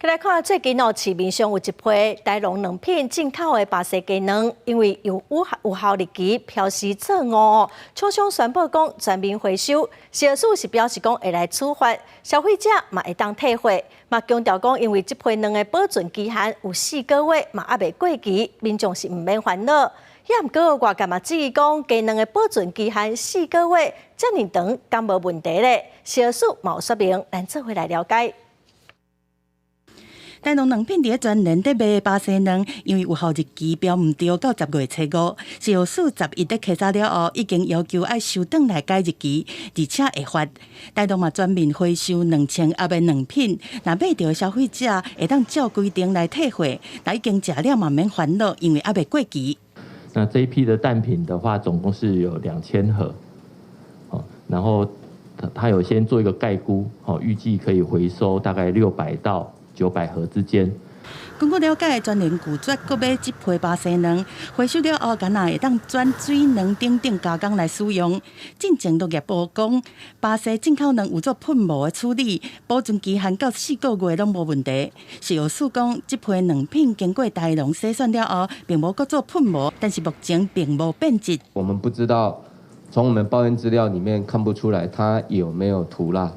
來看最近哦，市面上有一批大農卵品進口的巴西雞卵，因為有有效日期標示錯誤，廠商宣布講全面回收，食藥署是表示講會來處罰，消費者嘛會當退貨，嘛強調講因為這批卵的保存期限有四個月，嘛猶未過期，民眾是毋免煩惱。也毋過外界嘛質疑講雞卵的保存期限四個月，遮爾長敢無問題咧？食藥署嘛有說明，咱做伙來了解。大農卵品佇咧全聯佇賣巴西卵，因為有效日期標毋對，到10月初五，食藥署11日稽查了後，已經要求愛收轉來改日期，而且會罰。大農嘛全面回收2000盒的卵品，若買著的消費者會當照規定來退貨，若已經食了嘛免煩惱，因為猶未過期。那這一批的蛋品的話，總共是有2000盒，然後他有先做一個概估，預計可以回收大概600到900盒之間。根據了解，全聯拒絕閣買這批巴西卵，回收了後，敢若會當轉水卵等等加工來使用。進前農業部講，巴西進口卵有做噴霧的處理，保存期限到四個月攏無問題。食藥署講，這批卵品經過大農篩選了後，並無閣做噴霧，但是目前並無變質。我們不知道，從我們報驗資料裡面看不出來，它有沒有塗蠟。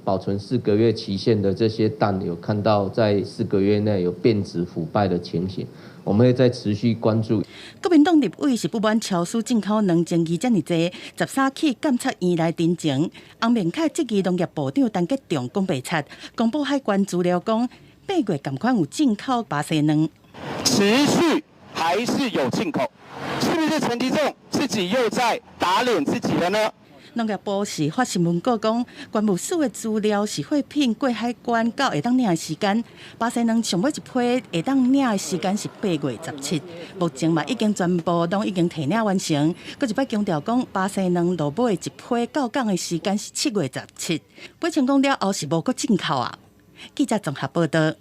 保存四個月期限的這些蛋，有看到在四個月內有變質腐敗的情形，我們會再持續關注。國民黨立委是不滿超市進口卵爭議遮爾濟，13去監察院來陳情。洪明凱質疑農業部長陳吉仲講白賊，公布海關資料講，8月仝款有進口巴西卵，持續還是有進口，是不是陳吉仲自己又在打臉自己了呢？農業部是發新聞稿講，關務署的資料是貨品過海關到會當領的時間，巴西卵上尾一批會當領的時間是8月17，目前嘛已經全部攏已經提領完成。閣一擺強調講，巴西卵落尾一批到港的時間是7月17，八成講了後是無閣進口啊。記者綜合報道。